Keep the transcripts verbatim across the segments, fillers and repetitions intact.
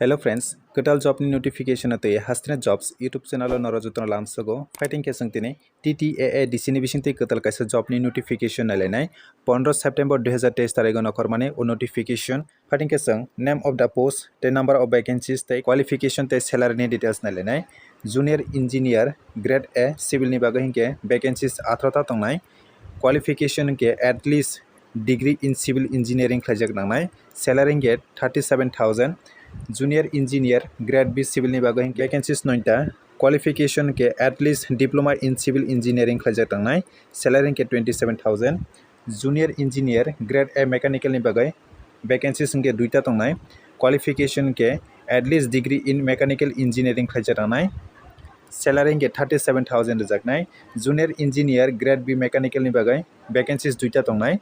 Hello friends, kwtal job ni notification atwi Hasteni Jobs YouTube channel o norok jotono lamsogo. Fighting khe chwng tini T T A A D C ni bisingtwi kwtal kaisa job ni notification nailainai. Pondro September dui hazar teis tarikh o nokhormani o notification. Fighting khe chwng name of the post, tei number of vacancies, tei qualification tei salary ni details nailainai. Junior Engineer Grade A Civil ni bagwi hinkhe vacancies atharo ta tongnai. Qualification hinkhe at least degree in civil engineering khlaijak nangnai. Salary hinkhe thirty seven thousand. Junior Engineer Grade B Civil ni bagwi hinkhe vacancies noita. Qualification hinkhe at least diploma in civil engineering khlaijak nangnai. Salary hinkhe twenty seven thousand. Junior Engineer Grade A Mechanical ni bagwi vacancies hinkhe duita tongnai. Qualification hinkhe at least degree in mechanical engineering khlaijak nangnai. Salary hinkhe thirty seven thousand rwjaknai. Junior Engineer Grade B Mechanical ni bagwi vacancies duita tongnai.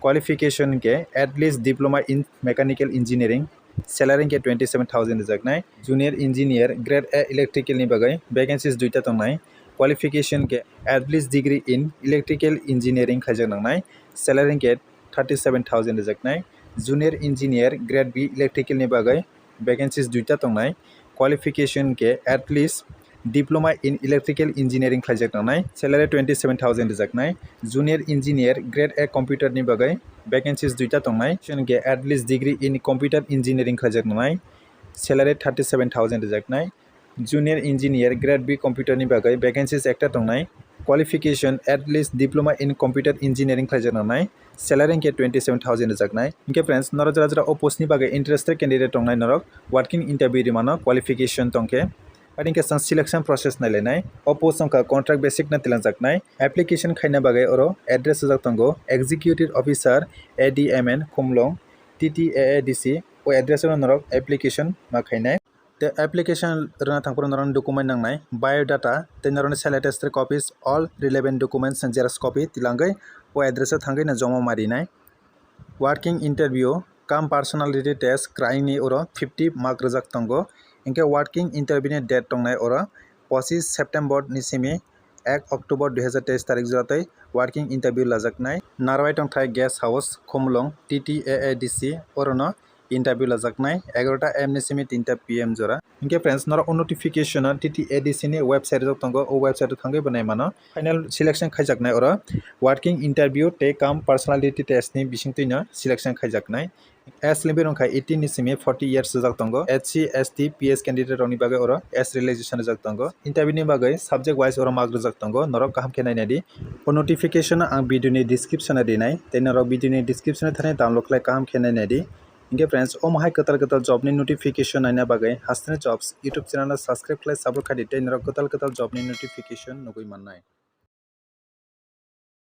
Qualification hinkhe at least diploma in mechanical engineering. Salary hinkhe twenty seven thousand rwjaknai. Junior Engineer Grade A Electrical ni bagwi vacancies duita tongnai. Qualification hinkhe at least degree in electrical engineering khlaijak nangnai. Salary hinkhe thirty seven thousand rwjaknai. Junior Engineer Grade B Electrical ni bagwi vacancies duita tongnai. Qualification hinkhe at least diploma in electrical engineering khlaijak nangnai. Salary twenty seven thousand rwjaknai. Junior Engineer Grade A Computer ni bagwi vacancies duita tongnai. Hinkhe at least degree in computer engineering khlaijak nangnai. Salary thirty seven thousand rwjaknai. Junior Engineer Grade B Computer ni bagwi vacancies ekta tongnai. Qualification at least diploma in computer engineering khlaijak nangnai. Salary hinkhe twenty seven thousand rwjaknai. Hinkhe friends, norok jora jora o post ni bagwi interested candidate tongnai norok walk-in interview rimano qualification tongkhe. Aro hinkhe chwng selection process nailainai. O post wngkha contract basic no tilangjaknai. Application khaina bagwi oro address rijak tongo, Executive Officer A D M N Khumlwng, T T A A D C. O address o norok application ma khainai. Tei application rwna thangphuru norokni document nangnai, biodata, tei norokni self attested copies, all relevant documents and xerox copy tilangwi o address o thangwi no joma marinai. Walk-in interview cum personality test kwraini oro fifty mark rwjak tongo. Hinkhe walk-in interview ni date tongnai oro pochis September ni simi ek October dui hazar teis tarik jora tei walk-in interview lajaknai. Narwai tongthai Guest House, Khumlwng, T T A A D C, orono interview lajaknai egarota A M ni simi tinta P M jora. Hinkhe friends, norok o notification o T T A D C ni website rok tongo, o website o thangwi bo nai mano. Final selection khaijaknai oro walk-in interview tei cum personality test ni bisingtwi no selection khaijaknai. Age limit wngkha eighteen ni simi forty years rijak tongo. S C, S T, P S candidate rokni bagwi oro age relaxation rijak tongo. Interview ni bagwi subject wise oro mark rijak tongo. Norok kaham khe nainai di. O notification ang video ni description o rinai. Tei norok video ni description o thani download khlai kaham khe nainai di. Hinkhe friends, omo hai kwtal kwtal job ni notification naina bagwi Hasteni Jobs YouTube channel no subscribe khlai support khai di tei norok kwtal kwtal job ni notification nugwi mannai.